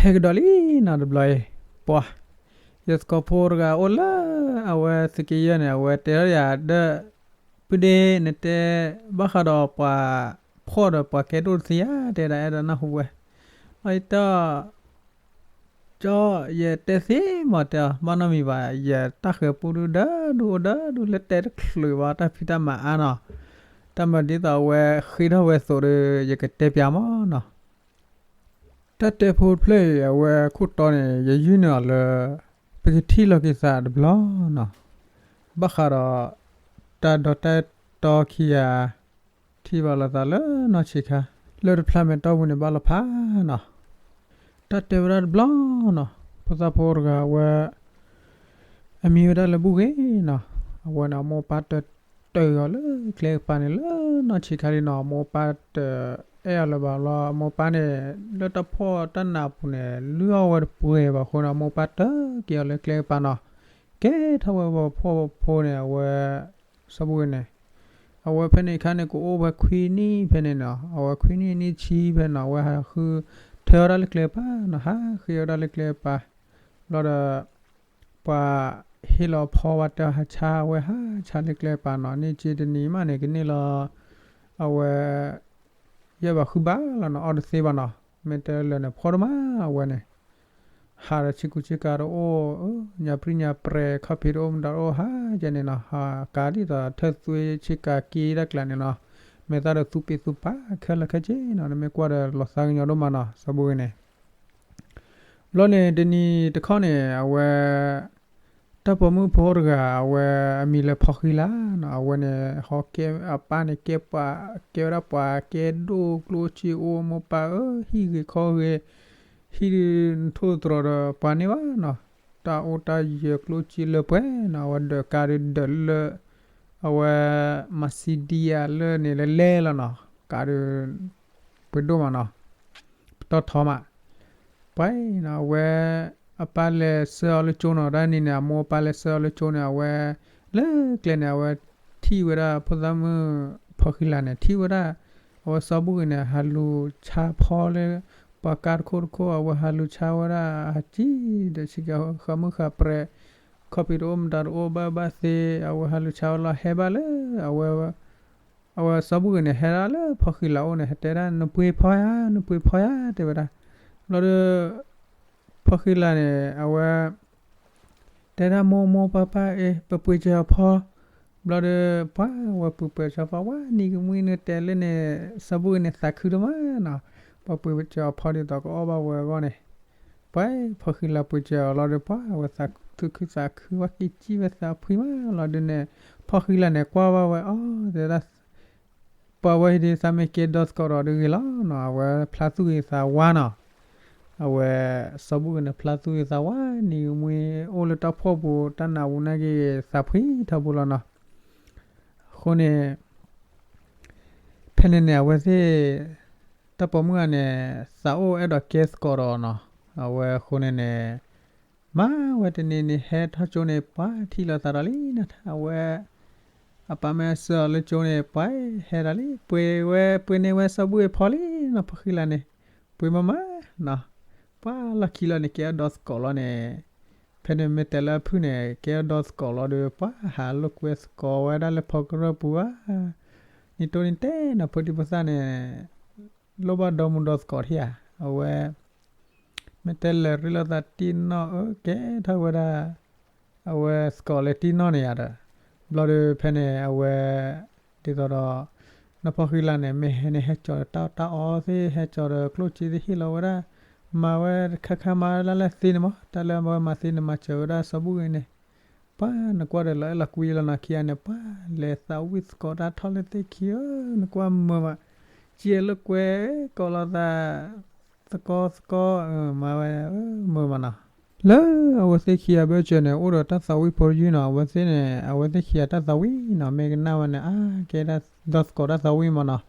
ဟဲကဒီးလံနီၤတဘျီအံၤ, ပှၤ, ယသကိးဖိတဂၤအိၣ်လၢ အဝဲသုးက့ယဲၢ်န့ၣ် အဝဲတဲထီၣ်ယၤဒီး ပုၢ်ဒ့ နတဲဘၣ်ဃးဒီးပှၤဖှီၣ်ဒီးပှၤကဲဒိၣ်တသ့ဧါ, တဲဒၣ်အဲၣ်ဒိးနၢ်ဟူဝဲ, အတၢ် ကၠီ ယတဲသ့မး တဲအီၤ ဘၣ်နီတမံၤဘၣ်, ယတၢ်ဃၤပူဒုဒီဒူၣ်အိၣ်ဒီဒူၣ်လၢတဲတချုးဘၣ် တၢ်ဖံးတၢ်မၤအါနီၤ, တၢ်မၤဒ်သိးအဝဲဃ့ထီၣ်ဝဲအသိးဒီး ယကတဲပၠးမးနီၤ. တၢ်တဲဖိတဖျၢၣ်အံၤ အဝဲခိၣ်တီန့ၣ် ယယုၢ်န့ၢ်အီၤလၢ ပကထံၣ်လီၤက့ၤသးတဘျီနီၤ, ဘၣ်ဃးဒီး တၢ်ဒီတၢ်တီခံဂၤ ထံၣ်ဘၣ်လိာ်သးလၢနီၢ်ဆံးခါ လၢတဖျးမဲာ်တီၢ်ပူၤန့ၣ် ဘၣ်လီၤဖးနီၤ. တၢ်တဲဝဲဒၣ်တဘျီနီၤ, ဖိသၣ်ဖိတဂၤဝဲ အမံၤဝဲဒၣ်လၢဘူၣ်ဂ့ၤနီၤ, အဝဲန့ၣ် အမိၢ်အပၢ်တတၢၢ်အီၤလၢကျဲကပၤန့ၣ် လၢနီၢ်ဆံးခါလံနီၤ, အမိၢ်အပၢ်တအဲၣ်အီၤလၢၤဘၣ်လီၤ, အမိၢ်အပၢ်န့ၣ် လၢတၢ်ဖှီၣ်တၢ်နးပူၤန့ၣ် လုၢ်အီၣ်ဝဲတပှဲၤဘၣ်အဃိန့ၣ် အမိၢ်အပၢ်တၢၢ်က့ၤအီၤလၢကျဲကပၤနီၤ, ကဲထီၣ်ဝဲပှၤဖှီၣ်ဖိန့ၣ် အဝဲ စီၤဘူၣ်ဂ့ၤန့ၣ် အဝဲဖဲန့ၣ်အခါန့ၣ် ကအိၣ်ဝဲခွံနံၣ်ဖဲန့ၣ်နီၤ, အဝဲခွံနံၣ်နံၣ်ဆံဖဲနီၤ, အဝဲဟးဃုထၢဝဲဒၣ်လၢကျဲကပၤနီၤ, ဟးဃ့ဝဲဒၣ်လၢကျဲကပၤ, ဘျီဒီး ပှၤဟ့ၣ်လီၤဖီဝဲတၢ်ဟးဆါ, အဝဲဟးဆါလၢကျဲကပၤနီၤ, န့ၢ်က့တနံၤမးန့ၣ် ကန့ၢ်လီၤ အဝဲ ယဲၢ်ဘးဃုဘးလီၤနီၤ, အီၣ်တသ့ဘၣ်နီၤ, မ့ၢ်တဲလၢာ်န့ၣ် ဖှီၣ်တမးအဝဲန့ၣ် ဟးဒီးဆ့ကူဆ့ကၤတအိၣ်, ညါပြံၢ်ညါပြဲၤ ခီၣ်ဖံးတအိၣ်မတၤတအိၣ် ဟးကဲန့ၣ်နီၤ, ဟးကါဒ်သိးထၢၣ်သွ့ဆ့ကၤက့တၢ်ကျးန့ၣ်နီၤ, မဲာ်သၣ်ဒီးသူပ့သူပာ်ခဲလၢာ်ခဲဆ့နီၤ, နမ့ၢ်ကွၢ်ဒီးလီၤသးကညီၤဒိၣ်မးနီၤ, စီၤဘူၣ်ဂ့ၤန့ၣ် ဘျီန့ၣ် တနံၤတခီန့ၣ် အဝဲ တၢ်ပိာ်မုၣ်ဖိတဂၤ အဝဲအမံၤလၢဖီဃံလၤနီၤ, အဝဲန့ၣ် ဟီကဲ အပၢ်န့ၣ် ကဲပှၤ ကဲဝဲဒၣ်ပှၤကဲဒိၣ်ကျိၣ်စ့အိၣ်, မိၢ်ပၢ်ဧၢ ဟံၣ်ဂ့ၤခီဂ့ၤ, ဟံၣ်ဒုးနထိၣ်သတြီၤဒီးပှၤန့ၢ်ဘၣ်နီၤ, တၢ်အိၣ်တၢ်ယၢၤကျိၣ်စ့လၢပှဲၤနီၤ, အဝဲဒၢးကါဒုးဒၢးလၢ အဝဲ မၤစံဒံယၤလၢန့ၣ် လၢလဲလီၤနီၤ, ကါဒုး ပှ့ၤဒိၣ်မးနီၤ, ပတီၢ်ထီမး, ပှၤနီၤ အဝဲ အပၢ်လဲၤဆှၢအီၤလၢကၠိနီၤ, တၢ်န့ၣ်န့ၣ် အမိၢ်အပၢ်လဲၤဆှၢအီၤလၢကၠိန့ၣ် အဝဲ လၢကျဲန့ၣ် အဝဲထံၣ်ဝဲဒၣ်ဖိသၣ်မုၣ်ဖီဃံလၤန့ၣ် ထံၣ်ဝဲဒၣ် အဝဲစီၤဘူၣ်ဂ့ၤန့ၣ် ဟးလူၤဆါဖီလၢ ပှၤကါတခိၣ်တခိၣ်, အဝဲဟးလူၤဆါဝဲဒၣ် ဟးကံဒီးဆ့ကၤဃးမုၢ်ဃးပြဲၤ, ခီၣ်ဖံးတအိၣ်မတၤတအိၣ်ဘၣ်ဘၣ်သ့, အဝဲဟးလူၤဆါဝဲလီၤ ဟဲဘၣ်လၢ အဝဲ အဝဲစီၤဘူၣ်ဂ့ၤန့ၣ် ဟဲဒၣ်လၢဖီဃံလၤအိၣ်န့ၣ် ဟဲတဲဒၣ် နပှ့ၤဖီဧါ, နပှ့ၤဖီဧါ တဲဝဲဒၣ်, ဘျီဒီး ဖီဃံလၤန့ၣ် အဝဲ တဲဒၣ်မိၢ်မိၢ်ပၢ်ပၢ်အ့ ပပှ့ၤစၢၤအီၤဖီ, ဘျီဒီး ပှၤဝဲပှ့ၤပှ့ၤစၢၤဖီ ဝဲနံၤကမှံနတဲလၢန့ၣ် စီၤဘူၣ်ဂ့ၤန့ၣ် သးခုဒိၣ်မးနီၤ, ပှၤပှ့ၤစၢၤအီၤဖီဒ်သိးကအီၣ်ဘၣ်ဝဲအဂီၢ်န့ၣ်, ပှၤဖီဃံလၤပှ့ၤစၢၤအီၤလီၤဒီး ပှၤဝဲသးခုခုသးခု ဝဲက့ၤစံၣ်ဝဲသးဖှံမးလီၤဒုးန့ၣ်, ဖီဃံလၤန့ၣ် ကွၢ်ဘၣ်ဝဲအီၤ တဲဒၣ် ပှၤဝဲဟံးဒ်သးမ့ၢ်ကဲဒီသကိးဒီးဒုးဂ့ၤလီၤနီၤ, အဝဲဖျါသူၣ်ဂ့ၤသးဝါနီၤ, အဝဲ စီၤဘူၣ်ဂ့ၤန့ၣ် ဖျါသူၣ်ဂ့ၤသးဝါ နံၤကမှံအိၣ်လၢတၢ်ဖှီၣ်ပူၤ တၢ်နးဝူၤနာ်က့ၤ သးဖှံထီဘိလီၤနီၤ, အဃိန့ၣ် ဖဲန့ၣ်န့ၣ် အဝဲသ့ၣ် တၢ်ပိာ်မုၣ်ဂၤန့ၣ် သးအိၣ်အဲၣ်ဒိးကဲသကိးဒီးနီၤ, အဝဲအဃိန့ၣ်န့ၣ် မၤဝဲတနံၤန့ၣ် ဟဲထီၣ်ကၠိန့ၣ် ပှၤထံၣ်လိာ်သးဒီးလံနီၤ, အဝဲ အပၢ်မ့ၢ်ဆှၢအီၤလၢကၠိန့ၣ် ပှၤဟဲဒီးလံ, ပှ့ၤဝဲပှ့ၤန့ၢ်ဝဲစီၤဘူၣ်ဂ့ၤဖီလံနီၤ, ဖီဃံလၤန့ၣ် ပှ့ၤမးမးနီၤ, ပှၤလီၢ်ခံလီၤန့ၣ် ကဲအဒီသကိးလီၤန့ၣ်, ဖဲန့ၣ်မ့ၢ်တဲလၢအဖုၣ်န့ၣ် ကဲအဒီသကိးလီၤဒီး ပှၤဟးလိာ်ကွဲသကိးဝဲဒၣ်လၢဖီကရၢၢ်ပူၤဧါ, နံၤတိၢ်နံၤတဲနီၤ ဖိဒံဖိသၣ်န့ၣ် လိၣ်ဘၣ်ဒီမုၢ်ဒီသကိးထံဧါ, အဝဲ မ့ၢ်တဲလဲၤရ့လိာ်သးတံၢ်နီၢ်အၢ ကဲထီၣ်ဝဲဒၣ် အဝဲသကိးလၢတံၢ်နီၢ်န့ၣ်ယါဒီး ဘျီဒီးဖဲန့ၣ် အဝဲ ဒ်သိးဒီး နီၢ်ဖီဃံလၤန့ၣ် မ့ၢ်ဟဲန့ၣ် ဟဲကၠီၤဒီးတၢ်အီၣ်တၢ်အီသ့ၣ် ဟဲကၠီၤဒီးကျိၣ်စ့သ့ၣ်ဟ့ၣ်လီၤဝဲဒၣ်, မၤဝဲခါခါမၤဝဲဒၣ်လၢသ့န့ၣ်မး တၢ်လၢအဝဲမၤသ့န့ၣ် မၤစၢၤဝဲဒၣ်စီၤဘူၣ်ဂ့ၤန့ၣ်, ပှၤနကွၢ်ဒီးလီၤအဲၣ်လီၤကွံလီၤနီၤ ခံဂၤန့ၣ် ပှၤလဲၤသးဝံၣ်သကိးတၢ်ထီၣ်လၢသ့ၣ်ခံဧၢ, နကွၢ်မုာ်မး, ကံလိာ်ကွဲ ကိးလိာ်သး သကိးသကိး မၤဝဲ မုာ်မးနီၤ. လၢအဝဲသ့ၣ်ခံဂၤဘၢၣ်စၢၤန့ၣ် အိၣ်ဒီးတၢ်သးဝံၣ်ဖိတယုၢ်နီၤ, အဝဲသ့ၣ်န့ၣ် အဝဲသ့ၣ်ခံဂၤတၢ်သးဝံၣ်နီၤ, မ့ၢ်ကနၣ်ဝဲန့ၣ် အါ ကဲဒၣ်ဒီသကိးတၢ်သးဝံၣ်မးနီၤ,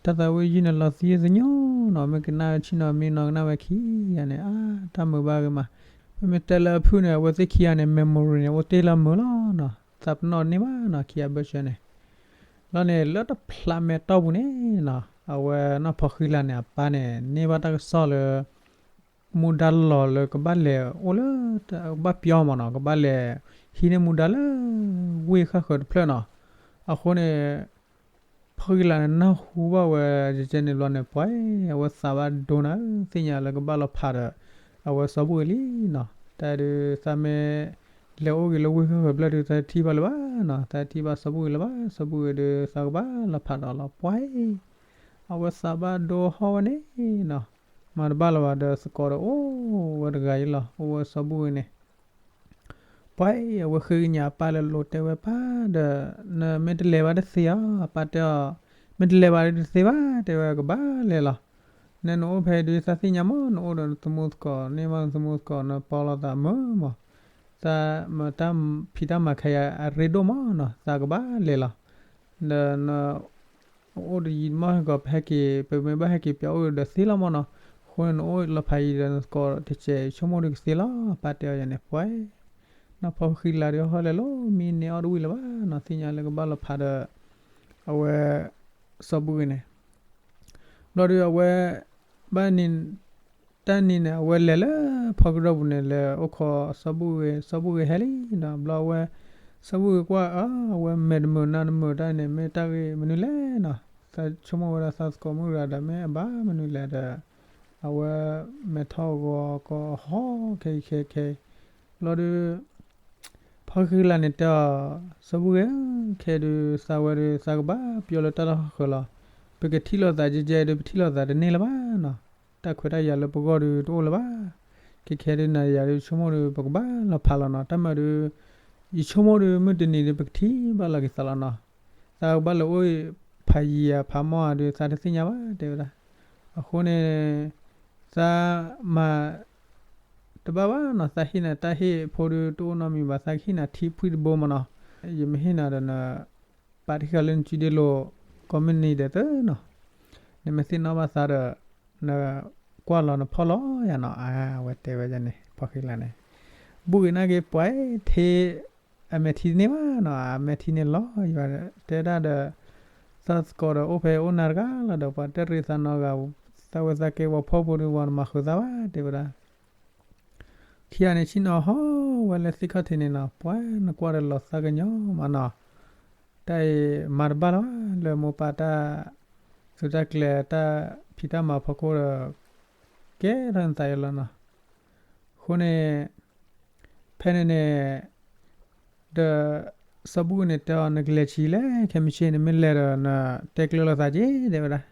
တၢ်သးဝံၣ်ယုၢ်န့ၣ်လီၤသယုၢ်သညိနီၤ, မ့ၢ်ကနၣ်ဝဲဆ့ၣ်နီၤမံနီၤ ကနၣ်ဝဲခံဂၤန့ၣ် အါ တၢ်မုာ်ဘၣ်ဂ့ၤမး. ပမ့ၢ်တဲလၢအဖုၣ်န့ၣ် အဝဲသ့ၣ်ခံဂၤန့ၣ် memory န့ၣ် အိၣ်တ့ၢ်လၢမုာ်လီၤနီၤ, သးပနီၣ်န့ၢ်ဘၣ်နီၤ ခံဂၤဘၢၣ်စၢၤန့ၣ် လီၤန့ၣ် လၢတဖျးမဲာ်တီၢ်ပူၤန့ၣ်နီၤ, အဝဲနီၢ်ဖီဃံလၤန့ၣ် အပၢ်န့ၣ် န့ၢ်ဘၣ်တၢ်ကစီၣ်လၢ မူဒါလီၢ်လၢကဘၣ်လဲၤအိၣ်လၢ ကဘၣ်ပျီမးနီၤ, ကဘၣ်လဲၤဟံးန့ၢ်မူဒါလၢ ဝ့ၢ်ဃၣ်ဃၢၤတဖျၢၣ်နီၤ. အဃိန့ၣ် ဖီၣ်ဃံလၤန့ၣ် နၢ်ဟူဘၣ်ဝဲ ကကဲန့ၣ်ဘျီန့ၣ် ပှၤ အဝဲသးဘၣ်ဒိနၤ သ့ၣ်ညါလၢကဘၣ်လီၤဖးဒီး အဝဲစီၤဘူၣ်ဂ့ၤလံနီၤ. တၢ်ဒုးသးမ့ၢ် လဲၤအိၣ်ဂ့ၤလၢဝ့ၢ်ဃၣ်ဃၢၤတဖျၢၣ်ဒုး သးတထံၣ်ဘၣ်လၢၤဘၣ်နီၤ, သးတထံၣ်ဘၣ်စီၤဘူၣ်ဂ့ၤလၢၤဘၣ်, စီၤဘူၣ်ဂ့ၤဒုး သးကဘၣ်လီၤဖးဒီးလီၤ ပှၤ အဝဲသးဘၣ်ဒိဟီၣ်ဝဲန့ၣ်နီၤ, မၤတဘၣ်လၢၤဘၣ်ဒီး သကိးဒီးအိၣ်ဝဲတဂၤအံၤလီၤ, အိၣ်ဝဲစီၤဘူၣ်ဂ့ၤန့ၣ် ပှၤအံၤ အဝဲဃ့ကညးအပၢ်လၢ လိာ်တဲဝဲပၢ်ဒီး နမ့ၢ်တလဲၤဘၣ်တသ့ဧါ, အပၢ်တဲအီၤ မ့ၢ်တလဲၤဘၣ်ဒီးတသ့ဘၣ်, တဲဝဲကဘၣ်လဲၤလီၤ. နနအိၣ်ဖဲဒုးသးသ့ၣ်ညါမး, နအိၣ်ဒီးနသမူသကိး န့ၢ်ဘၣ်နသမူသကိး နပီလီၤသးမုာ်မး, သးမၤတၢ်ဖံးတၢ်မၤခဲအံၤ အရ့ဒိၣ်မးနီၤ, သးကဘၣ်လဲၤလီၤ. ဒီးန အိၣ်တယံာ်မး ဟဲကီးပဟဲက့ၤ ပမ့ၢ်ဘၣ်ဟဲက့ၤပၠီအိၣ်ဒီးသ့လီၤမးနီၤ, အဃိန့ၣ် နအိၣ်လီၤဖးယံၤဒီး နသကိးတစဲး ဆိကမိၣ်ဒုးကသ့လီၤ, ပၢ်တဲအီၤယၤန့ၣ် ပှၤ နီၢ်ဖီဃံလၤဒုးဟီၣ်လဲၤလီၤ မံန့ၢ်အီၣ်တဝံၣ်လၢၤဘၣ်နီၤ, သ့ၣ်ညါလၢကဘၣ်လီၤဖးဒီး အဝဲ စီၤဘူၣ်ဂ့ၤန့ၣ် ဘျီဒုးအဝဲ ဘၣ်န့ၣ် တၢ်န့ၣ်န့ၣ် အဝဲလဲၤလၢဖီကဒီၢ်ပူၤန့ၣ် လဲၤအိၣ်ခိးစီၤဘူၣ်ဂ့ၤ, စီၤဘူၣ်ဂ့ၤဟဲလံနီၤ, ဘျီအဝဲ စီၤဘူၣ်ဂ့ၤကွၢ် အဝဲမဲာ်တမုာ်နါတမုာ်တၢ်န့ၣ် မ့ၢ်တၢ်ဂ့ၢ်မနုၤလဲၣ်နီၤ, သးဆိကမိၣ်ဝဲဒၣ်သးသကိးမုၣ်တဂၤဒီး မ့ၢ်အဘၣ်မနုၤလဲၣ်ဒီး အဝဲမဲာ်ထီၣ်ဂီၤကီဟီၣ်ခဲအံၤခဲခဲအံၤ ဘျီဒုး ဖီဃံလၤန့ၣ်တဲအီၤ စီၤဘူၣ်ဂ့ၤဧၢ, ခဲဒုးသးဝဲဒုး သးကဘၣ်ပျီလၢတၢ်လီၢ်ဃၢၤလီၤ, ပကထံၣ်လိာ်သးကဲကဲဒုး ပထံၣ်လိာ်သးတန့ၢ်လၢၤဘၣ်နီၤ, တၢ်ခွဲးတၢ်ယာ်လၢပဂီၢ်ဒုးတအိၣ်လၢၤဘၣ်, ခဲခဲဒုးနၤယၤဒုးဆိကမိၣ်ဒုး ပကဘၣ်လီၤဖးလီၤနီၤ, တၢ်မၤဒုး ယဆိကမိၣ်ဒုး မုၢ်တနံၤဒုး ပကထံၣ်ဘၣ်လီၤက့ၤသးလီၤနီၤ, သးကဘၣ်လဲၤအိၣ်ဖးယံၤဧါ ဖးမီၢ်ဧါဒုး သးတသ့ၣ်ညါဘၣ် တဲဝဲဒၣ်, အဃိန့ၣ် သးမၤ တဘၣ်ဘၣ်နီၤ, သးဟ့ၣ်နၤတၢ်ဟ့ၣ်ဖိဒုးတအိၣ်နီတမံၤဘၣ်, သးကဟ့ၣ်နၤထံဖှံတဘိမးနီၤ, ယမ့ၢ်ဟ့ၣ်နၤဒီးန ပာ်တံၢ်ဃာ်လၢနစုဒ့လိၤ ကိးမုၢ်နံၤဒဲးသၢနီၤ, နမ့ၢ်သ့ၣ်နီၣ်ဘၣ်သးဒီး နကွၢ်လီၤနဖီၣ်လီၤယၤနီၤ, အဝဲတဲဝဲန့ၣ် ဖီဃံလၤန့ၣ်, ဘူၣ်ဂ့ၤနာ်က့ၤ ပှၤထဲ အမဲာ်ထံတန့ၢ်ဘၣ်နီၤ, အမဲာ်ထံန့ၣ်လီၤယၤ တဲဒၣ်ဒီး သးသကိးဒီးအိၣ်ဖဲအိၣ်နၤတဂၤလီၤဒီး ပှၤတရံးသးနီတဂၤ, သးဝဲသးကဲပှၤဖှီၣ်ဖိဒုး ပှၤတမၤဃုာ်သးဘၣ် တဲဝဲဒၣ် ခံဂၤန့ၣ် ဆ့ၣ်နီၤဟီၣ်ဝဲလၢသ့ၣ်ခီၣ်ထံးန့ၣ်နီၤ, ပှၤနကွၢ်ဒီးလီၤသးကညီၤမးနီၤ, တၢ်အံၤမၤတဘၣ်လၢၤဘၣ် လၢမိၢ်ပၢ်တၢ် သုးတၢ်ကျဲၤတၢ်ဖံးတၢ်မၤဖီခိၣ်ဒီး ကဲထီၣ်နသးအံၤလီၤနီၤ, အဃိန့ၣ် ဖဲန့ၣ်န့ၣ် ဒီး စီၤဘူၣ်န့ၣ်တဲအီၤ နကလဲၤဆံးလဲၣ် ခဲမုၢ်ဆ့ၣ် နမ့ၢ်လဲၤဒီးနတဲကျၢၤလိာ်သးက့ၤ တဲဝဲဒၣ်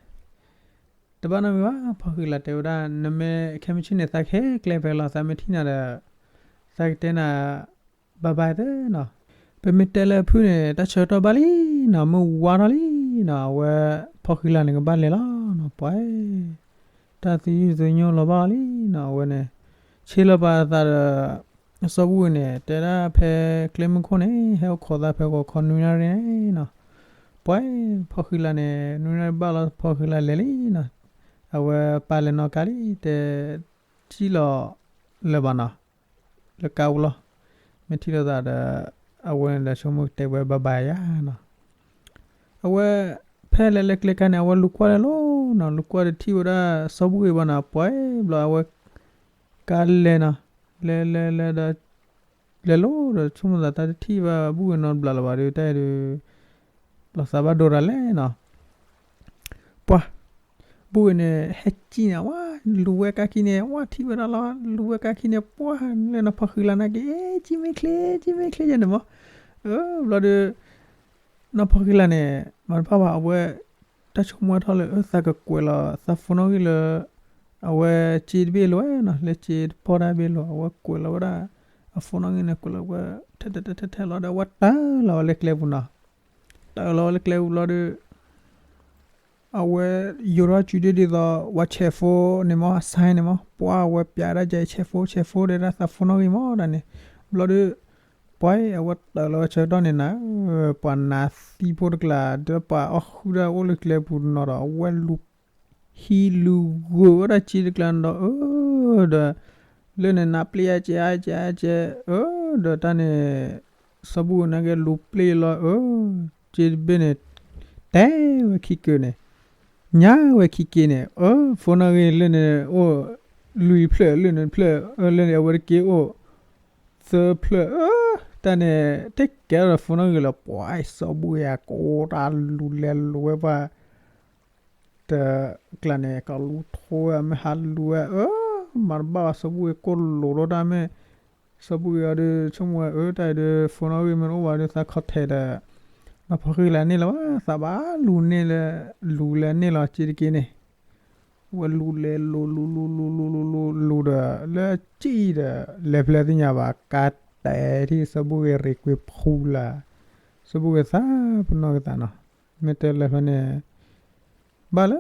တဘၣ်နီတမံၤဘၣ် ဖီဃံလၤတဲဝဲဒၣ် နမ့ၢ်ခဲမုၢ်ဆ့ၣ်န့ၣ် သးကဟဲကျဲဖဲလီၤ သးမ့ၢ်ထံၣ်နၤဒီး သးကတဲနၤ bye bye သၢနီၤ, ပမ့ၢ်တဲလၢဖုၣ်န့ၣ် တၢ်ဆၢကတီၢ်ဘၣ်လံနီၤ မုၢ်ဝါထီၣ်လံနီၤ အဝဲ ဖီဃံလၤန့ၣ်ကဘၣ်လဲၤလီၤနီၤ ပှၤ တၢ်သယုၢ်သညိလီၤဘၣ်အီၤလံနီၤ အဝဲန့ၣ် ဆ့လီၤပာ်သးဒီး စီၤဘူၣ်န့ၣ် တဲဒၣ်ဖဲကျဲမုၢ်ခိၣ်န့ၣ် ဟဲအိၣ်ခိးသးဖဲဂီၤခီနွံနၣ်ရံၣ်န့ၣ်နီၤ, ပှၤ ဖီဃံလၤန့ၣ် နွံနၣ်ရံၣ်ဘၣ်လီၤ ဖီဃံလၤလဲၤလံနီၤ, အဝဲပာ်လဲၤနီၣ်ကါလံ တဲထံၣ်လီၤလၢၤဘၣ်နီၤ, လၢကါပူၤလီၤ, မ့ၢ်ထံၣ်လိာ်သးဒီး အဝဲန့ၣ်ဒီးဆိကမိၣ်တဲဝဲ bye bye ယၤနီၤ အဝဲ ဖဲလဲၤလၢကျဲခါန့ၣ် အဝဲလူၤကွၢ်လဲၤလီၤနီၤ လူၤကွၢ်ဒီးထံၣ်ဝဲဒၣ်စီၤဘူၣ်ဂ့ၤဘၣ်နီၤ ပှၤဘျီအဝဲ ကါလဲၤနီၤ လဲၤလဲၤလဲၤဒီး လဲၤလီၤဒီး ဆိကမိၣ်သးတၢ်တထံၣ်ဘၣ်ဘူၣ်ဂ့ၤနီတဘျီလၢၤဘၣ်ဒီး တၢ်အံၤဒီး လီၤသးဘၣ်ဒိတၢ်လဲၣ်နီၤ ပှၤ ဘူၣ်ဂ့ၤန့ၣ် ဟဲကံၣ်န့ၣ် ဝဲ လူၤဝဲကါခံန့ၣ် ဝဲ ထံၣ်ဝဲဒၣ်လီၤ လူၤဝဲကါခံန့ၣ် ပှၤ လၢနီၢ်ဖီဃံလၤနာ်က့ၤ ကံၣ်မ့ၢ်ချ့ ကံၣ်မ့ၢ်ချ့ယဲန့ၣ်မး ဘျီဒီး နီၢ်ဖီဃံလၤန့ၣ် မၤတဘၣ်ဘၣ် အဝဲ တၢ်ဆိကမိၣ်ထီၣ်လၢ သးကကွဲးလီၤ သးဖိနီၣ်ဂံၢ်လၢ အဝဲစ့တဘ့ၣ်လိၤဝဲနီၤ လၢစ့တပီၢ်တၢ်ဘ့ၣ်လိၤ အဝဲကွဲးလီၤဝဲဒၣ် အဖိနီၣ်ဂံၢ်န့ၣ် ကွဲးလီၤဝဲ ထဲထဲထဲထဲထဲလီၤဒီး အဝဲတၢၢ်လီၤဝဲလၢကျဲပူၤနီၤ တၢၢ်လီၤဝဲလၢကျဲပူၤလီၤဒီး အဝဲယိးထီၣ်စုဒ့ဒ်သိး ဝဲဆဲးဖိန့ၣ်မး အဆါန့ၣ်မး ပှၤအဝဲပျးဒၣ်ကဲဆဲးဖိ ဆဲးဖိဒီးဒၣ်သးဖိနီၣ်ဂံၢ်မးဒၣ်န့ၣ် ဘျီဒီး ပှၤအဝဲတၢၢ်လီၤဝဲဆၢကတီၢ်န့ၣ်နၤ ပှၤနါသံဖိတကျါ ဒီးပှၤအီၣ်ဃုာ်ဒၣ်အိၣ်လၢကျဲပူၤနီၤဒီး အဝဲလူၤ ဟံးလူၤဂုာ်ဝဲဒၣ်စ့တကျါနီၤဒီး အၢ ဒီး လၢန့ၣ်နါပျဲယါကဲအါကဲအါကဲ အၢ ဒီးတၢ်န့ၣ် စီၤဘူၣ်နာ်က့လူၤပျဲလီၤ အၢ စ့တဘ့ၣ်န့ၣ် တဲဝဲခံက့ၤန့ၣ် ညါဝဲခံက့ၤန့ၣ် အၢ ဖိနီၣ်ဂံၢ်လၢန့ၣ်အိၣ် လွံၢ်ဖျၢၣ်လၢန့ၣ်ဖျၢၣ် အၢ လၢန့ၣ် အဝဲတက့ၢ်အိၣ် သၢဖျၢၣ် အၢ တၢ်န့ၣ် တကဲထီၣ်ဒီး phone နီၣ်ဂံၢ်လီၤ ပှၤစီၤဘူၣ်ဂ့ၤ အကိးတၢ်လူၤလဲလူၤဝဲပှၤ တကျါန့ၣ် ကလူၤထိဝဲ မ့ၢ်ဟးလူၤဝဲ အၢ မၤတဘၣ်ဘၣ် စီၤဘူၣ်ဂ့ၤ ကိၢ်လိာ်ထီၣ်တၢ်မ့ၢ် စီၤဘူၣ်ဂ့ၤအီၤဒီး ဆိကမိၣ်ဝဲ အၢ တၢ်အံၤဒီး phone နီၣ်ဂံၢ်မ့ၢ်တအိၣ်ဘၣ်ဒီး သး contact ဒီး နီၢ်ဖီဃံလၤန့ၢ်လၢၤဘၣ် သးဘၣ်လူၤန့ၢ်လၢ လူၤလဲန့ၢ်လီၤ စ့တက့ၢ်န့ၣ် ဝဲလူၤလဲလူၤ လူၤ လူၤ လူၤ လူၤ လူၤ လူၤဒီး လၢစံၣ်ဒီး လဲၤဖဲလဲၣ်သ့ၣ်ညါဘၣ် ကါတဲာ်ထံၣ် စီၤဘူၣ်ဂ့ၤရ့ၣ်ကွံာ်ဖူလၢ် စီၤဘူၣ်ဂ့ၤသးပနီၣ်က့ၤသးနီၤ မ့ၢ်တဲလၢဖဲန့ၣ် ဘၣ်လၢ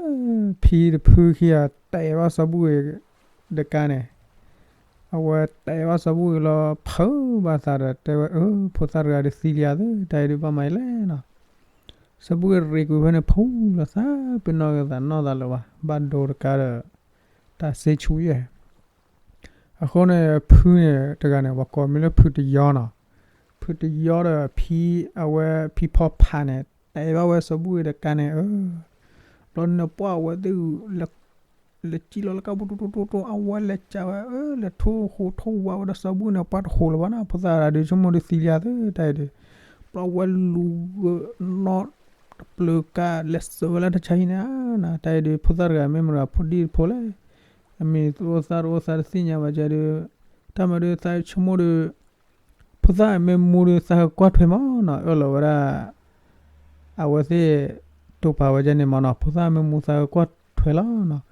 ဖံတဖုခံဂၤတဲာ်ဘၣ်စီၤဘူၣ်ဂ့ၤ တကါန့ၣ် အဝဲတဲာ်ဘၣ်စီၤဘူၣ်ဂ့ၤလီၤ ဖုးဘၣ်သးဒီး တဲဝဲ အၢ ဖိသၣ်တဂၤဒီးသံလံဧါသၢ တၢ်အံၤဒုးဘၣ်မၤအံၤလဲၣ်နီၤ စီၤဘူၣ်ဂ့ၤရ့ၣ်ကွံာ်ဖဲန့ၣ် ဖူလၢ်သးပနီၣ်က့ၤသးနီၢ်သးလၢၤဘၣ် ဘၣ်ဒိတကါဒီး တၢ်စ့ဆူယဲၢ် အဃိန့ၣ် ဖုန့ၣ်တဂၤန့ၣ် ပှၤကိးမံၤလၢဖုတယီနီၤ ဖုတယီဒီးဖံ အဝဲဖံဖီဖးန့ၣ် တဲဘၣ်ဝဲစီၤဘူၣ်ဂ့ၤတကါန့ၣ် အၢ ဘျီန့ၣ်ပှၢ်အဝဲသ့ၣ် လဲၤစံၣ်လီၤလၢကါပူၤတိတိတိတိ အဝဲလဲၤကးဝဲ အၢ လဲၤထိၣ်ဃိထိၣ်ဝါဝဲဒီးစီၤဘူၣ်န့ၣ် ပှၢ်တဃိလၢၤဘၣ်နီၤ ဖိသၣ်တဂၤဒီးဆိကမိၣ်ဒီးသံလံဧါသၢ တၢ်အံၤဒီး ဘျီဝဲလူၤ နီၢ်တပျၢၤကါ လဲၤစၢၤဝဲလၢတၢ်ဆါဟံၣ်န့ၣ် တၢ်အံၤဒီး ဖိသၣ်တဂၤမ့ၢ်မတၤဖိဒံၣ်တဖိလဲၣ် အမံၤတအိၣ်သၣ်တအိၣ်သးတသ့ၣ်ညါဘၣ်ကဒီး တၢ်မၤဒီးသးဆိကမိၣ်ဒီး ဖိသၣ်မ့ၢ်မူဒီးသးကကွၢ်ထွဲမးနီၤ အၢၣ်လီၤဝဲဒၣ် အဝဲသ့ၣ် တိာ်ပာ်ဝဲဒ်န့ၣ်မးနီၤ ဖိသၣ်မ့ၢ်မူသးကကွၢ်ထွဲလီၤနီၤ မ့ၢ်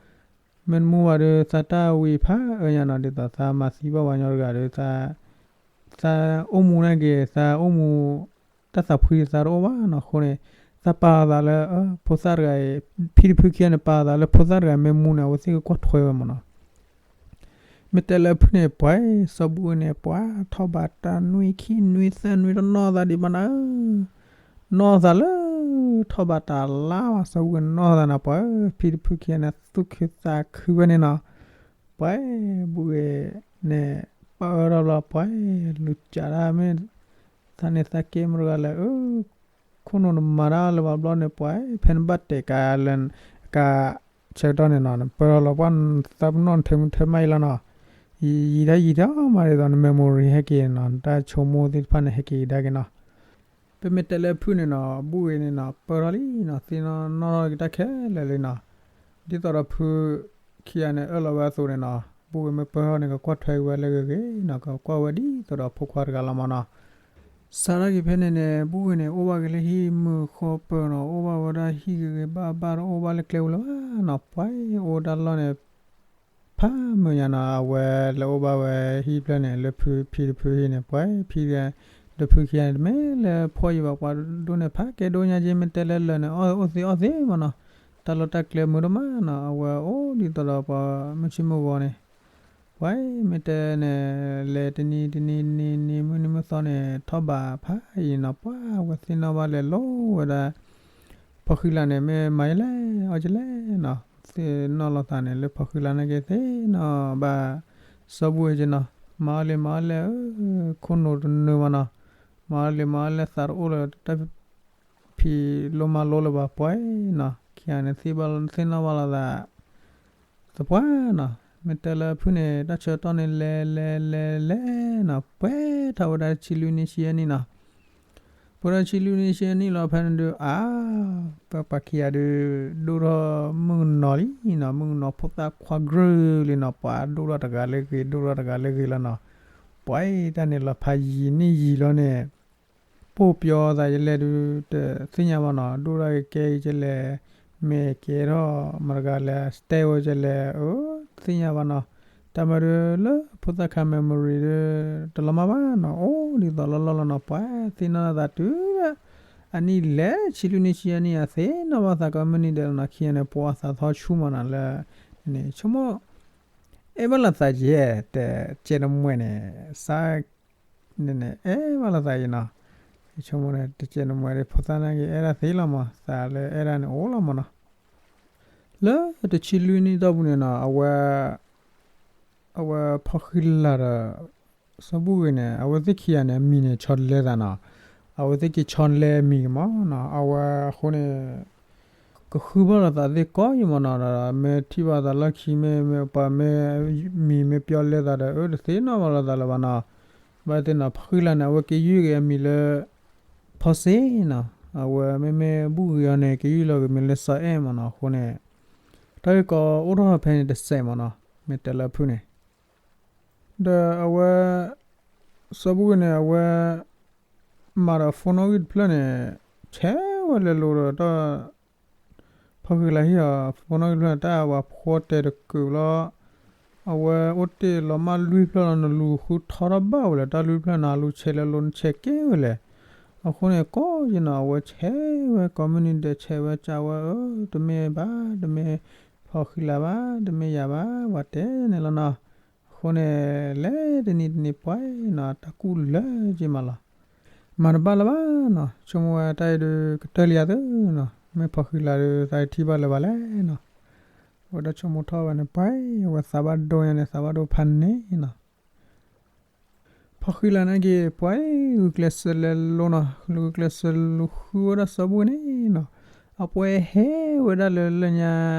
တမူဘၣ်ဒီးသးတၢ်ဝံၤဖးအၢညါနီၤ ဒ်သိးသးမၤသံဘၣ်ပှၤကညီတဂၤဒီး သးအိၣ်မူန့ၣ်က့ၤ သးအိၣ်မူ တၢ်သးဖှံသးတအိၣ်ဘၣ်နီၤ အဃိန့ၣ် သးပာ်အသးလၢ ဖိသၣ်တဂၤအံၤ ဖံတဖုခံဂၤန့ၣ် ပာ်အသးလၢဖိသၣ်တဂၤမ့ၢ်မူန့ၣ် အဝဲသ့ၣ်ကကွၢ်ထွဲဝဲမးနီၤ မ့ၢ်တဲလၢဖုန့ၣ် ပှၤစီၤဘူၣ်န့ၣ် ပှၤထီၣ်ဘၣ်တၢ်နွံခံနွံသၢနွံတနီၢ်သးဒံးမးနၤဧၢ, နီၢ်သးလၢ ထီၣ်ဘၣ်တၢ်လါဘၣ် စီၤဘူၣ်နီၢ်သးနၤ ပှၤဧၢ, ဖံတဖုခံဂၤန့ၣ် သူၣ်ခုသးခုဝဲန့ၣ်နီၤ, ပှၤဘူၣ်ဂ့ၤန့ၣ် ပၢၢ်ထီၣ်ဘျီ ပှၤလူၤကးတၢ်မ့ၢ် သးန့ၣ်သးကဲမတဂၤလဲၣ်ဧၢ ခိၣ်နူာ်နမၤတၢ်လၢၤဘၣ်ဘျီန့ၣ် ပှၤဖဲနဘၣ်တဲာ်ကါလၢ ကါဆၢကတီၢ်န့ၣ်နီၤ နပၢၢ်ထီၣ်လီၤပှၤ သးပနီၣ်နထၢမုၢ်ထၢမးအံၤလီၤနီၤ, ယံာ်ဒၣ်ယံာ်ဒၣ်မးဒ်သိးန memory ဟဲက့ၤနီၤ နတၢ်ဆိကမိၣ်သ့ၣ်တဖၣ်န့ၣ် ဟဲက့ၤကဒါက့ၤနီၤ. ပမ့ၢ်တဲလၢဖုၣ်န့ၣ်နီၤ ဘူၣ်ဂ့ၤန့ၣ်နီၤ ပၢၢ်ထီၣ်လံနီၤ သ့ၣ်နီၣ်နီၣ်ထီၣ်က့ၤတၢ်ခဲလၢာ်လံနီၤ. ဒ်သိးဒီးဖုခံဂၤန့ၣ် အၢၣ်လီၤဝဲအသိးန့ၣ်နီၤ ဘူၣ်ဂ့ၤမ့ၢ်ပၢၢ်ထီၣ်န့ၣ် ကကွၢ်ထွဲက့ၤဝဲလၢဂ့ၤဂ့ၤနီၤ ကကွၢ်ဝဲဒ်သိးဒီးဖိခွါတဂၤလီၤမးနီၤ. စးထီၣ်က့ၤဖဲန့ၣ်န့ၣ် ဘူၣ်ဂ့ၤန့ၣ် အိၣ်ဘၣ်က့ၤလၢဟံၣ်မုာ်ဃီပၢၤနီၤ အိၣ်ဘၣ်ဝဲဒၣ်ဟံၣ်ဂ့ၤဂ့ၤဘၣ်ဘၣ်ဒီး အိၣ်ဘၣ်လၢကျဲပူၤလၢၤဘၣ်နီၤ ပှၤအိၣ်တၢ်လီၢ်န့ၣ် ဖးမုာ်ညါနီၤ အဝဲလဲၤအိၣ်ဘၣ်ဝဲဟံၣ်ဖျၢၣ်န့ၣ် လၢဖုဖံတဖုဟံၣ်န့ၣ် ပှၤဖံတဖုခံဂၤန့ၣ် တမ့ၢ်လၢဖှီၣ်ယံၤဘၣ် ပှၤဒိၣ်န့ၣ် ဖးကဲဒိၣ်ညါက့ မ့ၢ်တဲလၢလၢာ်န့ၣ် အီၣ်အိၣ်သ့အီၣ်သ့မးနီၤ တၢ်လီၢ်တၢ်ကျဲမုာ်ဒိၣ်မးနီၤ အဝဲအိၣ်ဒ်သိးဒီးပှၤမုၢ်ဆ့ၣ်မုၢ်ဂီၤန့ၣ် ပှၤမ့ၢ်တဲန့ၣ် လဲၤတနံၤတနံၤနံၤနံၤ မုၢ်နံၤမုၢ်သီန့ၣ် ထီၣ်ဘးဖးယံၤနီၤ ပှၤဝဲသ့ၣ်နီၣ်ဘၣ်လဲၤလိၤဝဲဒၣ် ဖီၣ်ဃံလၤန့ၣ် မ့ၢ်မၤယလဲၣ် အီၣ်ကလဲၣ်နီၤ သ့ၣ်နီၣ်လိာ်သးန့ၣ် လၢဖီၣ်ဃံလၤနာ်က့သ့ၣ်နီၣ်ဘၣ် စီၤဘူၣ်အံၤကနီၤ မၤအီၣ်လံမၤအီၣ်လဲၣ် ခိၣ်နူာ်တနုာ်မးနီၤ မၤအီၣ်လံမၤအီၣ်လဲၣ် သးတအိၣ်လၢတၢ်ဖံးလိမၤလိလၢၤဘၣ် ပှၤနီၤ ခံဂၤန့ၣ် သ့ၣ်နီၣ်ဘၣ်လိာ်သး သပှၢ်နီၤ မ့ၢ်တဲလၢဖုၣ်န့ၣ် တၢ်ဆၢကတီၢ်န့ၣ် လဲၤလဲၤလဲၤလဲၤနီၤ ပှဲၤထီၣ်ဝဲဒၣ်ဆံလွံၢ်နံၣ်ဆံယဲၢ်နံၣ်နီၤ ပှဲၤထီၣ်ဆံလွံၢ်နံၣ်ဆံယဲၢ်နံၣ်လီၤ ဖဲန့ၣ်ဒုး အါ ပပှၤခံဂၤဒုး ဒိၣ်ထီၣ်မုၣ်ကနီၤလံနီၤ မုၣ်ကနီၤဖိသၣ်ခွါကရၢလံနီၤ ပှၤဒိၣ်ထီၣ်တဂၤလၢဂ့ၤ ဒိၣ်ထီၣ်တဂၤလၢဂ့ၤလီၤနီၤ ပှၤအံၤတၢ်န့ၣ်လီၤဖးယံာ်နံၣ်ယံာ်လီၤန့ၣ် ပိၢ်ပျီသးယလဲၣ်ဒုး တသ့ၣ်ညါဘၣ်နီၤ ဒိၣ်ထီၣ်ကဲကဲလဲၣ် မ့ၢ်ကဲထီၣ်မတဂၤလဲၣ် စတဲဝဲကလဲၣ် အၢ တသ့ၣ်ညါဘၣ်နီၤ တၢ်မၤဒုးလၢဖိသၣ်ခါ memory ဒုး တလီၤမၢ်ဘၣ်နီၤ အိၣ်ဒ်သိးလီၢ်လီၢ်လီၤနီၤ ပှၤသ့ၣ်နီၣ်သးတုၤလၢ အနံၣ်လဲၤဆံလွံၢ်နံၣ်ဆံယဲၢ်နံၣ် အသ့ၣ်နီၣ်ဘၣ်သးကိးမုၢ်နံၤဒဲးလီၤနီၤ ခံဂၤန့ၣ် ပှၤသးသီဆူၣ်မးနီၤလၢ န့ၣ် ဆိကမိၣ် အဲၣ်ဘၣ်လိာ်သးယဲၢ် တကဲနမှဲၣ်န့ၣ် စး န့ၣ်န့ၣ် အဲၣ်ဘၣ်လိာ်သးယဲၢ်နီၤ ယဆိကမိၣ်န့ၣ် တကဲနမှဲၣ်ဒီး ဖိသၣ်နာ်က့ အဲၣ်ဒၣ်သ့လီၤမး သးလၢအဲၣ်ဒၣ်န့ၣ်အိၣ်လီၤမးနီၤ လၢတဆံလွံၢ်နံၣ်တီၢ်ပူၤန့ၣ်နီၤ အဝဲ အဝဲဖီၣ်ဃံလၤဒီး စီၤဘူၣ်ဂ့ၤန့ၣ် အဝဲသ့ၣ်ခံဂၤန့ၣ် အမံၤန့ၣ် ဆီတလဲသးနီၤ အဝဲသ့ၣ်က့ၤဆီတလဲအမံၤကမးနီၤ အဝဲအဃိန့ၣ် ကဃုဘၣ်လိာ်သးသ့ၣ်ကိးယံၤမးနီၤ, ဒီးမ့ၢ်ထံၣ်ဘၣ်သးလီၢ်ခံမ့ၢ် မ့ၢ်ပှၤမ့ၢ် မံၤမ့ၢ်ပျီလဲသးဒီး အၢ တသ့ၣ်နီၣ်ဘၣ်လိာ်သးလၢၤဘၣ်နီၤ. ဘၣ်သ့ၣ်နီၤ ဖီၣ်ဃံလၤန့ၣ် အဝဲက့ၤယုၢ်က့ၤအမံၤလၢ ဖီစ့နီၤ, အဝဲမ့မ့ၢ်ဘူၣ်ဂ့ၤအီၤန့ၣ် က့ၤယုၢ်လီၤက့ၤမံၤလၢစီၤအဲၣ်မးနီၤ. အဃိန့ၣ် တၢ်ဂ့ၢ်ကီအိၣ်ထီၣ်ဖဲန့ၣ်တစဲးမးနီၤ, မ့ၢ်တဲလၢအဖုၣ်န့ၣ် ဒီးအဝဲ စီၤဘူၣ်ဂ့ၤန့ၣ် အဝဲ မၤဒီးဖိနီၣ်ဂံၢ်တဖျၢၣ်န့ၣ် ဆဲးဝဲလဲၤလိၤဒီးတၢ် ဖီၣ်ဃံလၤဟ့ၣ်အီၤ ဖိနီၣ်ဂံၢ်တဖျၢၣ်န့ၣ် တၢ်ဝဲဖိတဲတကုးလီၤ. အဝဲအိၣ်တ့ၢ်လီၤမၢ်လွံၢ်ဖျၢၣ်လီၤ, နလူၤဃုထီထီၣ်ဘၣ်ဝဲလၢတၢ်လွံၢ်ဖျၢၣ်န့ၣ် လူၤဆဲးလဲၤလိၤနဆဲးက့ၤဝဲလဲၣ်. အဃိန့ၣ် ကိးယံၤနီၤ အဝဲဆဲးဝဲကိးမုၢ်နံၤဒဲး ဆဲးဝဲကးဝဲ အၢ တမ့ၢ်ဘၣ် တမ့ၢ်ဖီၣ်ဃံလၤဘၣ် တမ့ၢ်ယၤဘၣ် ပှၤတဲန့ၣ်လီၤနီၤ. အဃိန့ၣ် လဲၤတနံၤတနံၤပှဲၤနီၤ တၢ်ကူၣ်လၢာ်က့ၤမးလီၤ. မၤတဘၣ်လၢၤဘၣ်နီၤ, ဆိကမိၣ်ဝဲတၢ်အံၤဒုး ကတၢၢ်လံယၤသုနီၤ, မ့ၢ်ဖီၣ်ဃံလၤဒုး သးထံၣ်ဘၣ်လၢၤဘၣ်လဲၣ်နီၤ. အဝဲတၢ်ဆိကမိၣ်ထီၣ်ဝဲန့ၣ် ပှဲၤ အဝဲသးဘၣ်ဒိညါန့ၣ် သးဘၣ်ဒိဖးန့ၣ်နီၤ. ဖီၣ်ဃံလၤန့ၣ်က့ၤ ပှဲၤ ဂုာ်ကျဲးစၢးလဲၤလိၤနီၤ, ဂုာ်ကျဲးစၢးလူၤဃုဝဲဒၣ်စီၤဘူၣ်န့ၣ်နီၤ. အပှဲၤဟဲဝဲဒၣ်လၢလၢညါ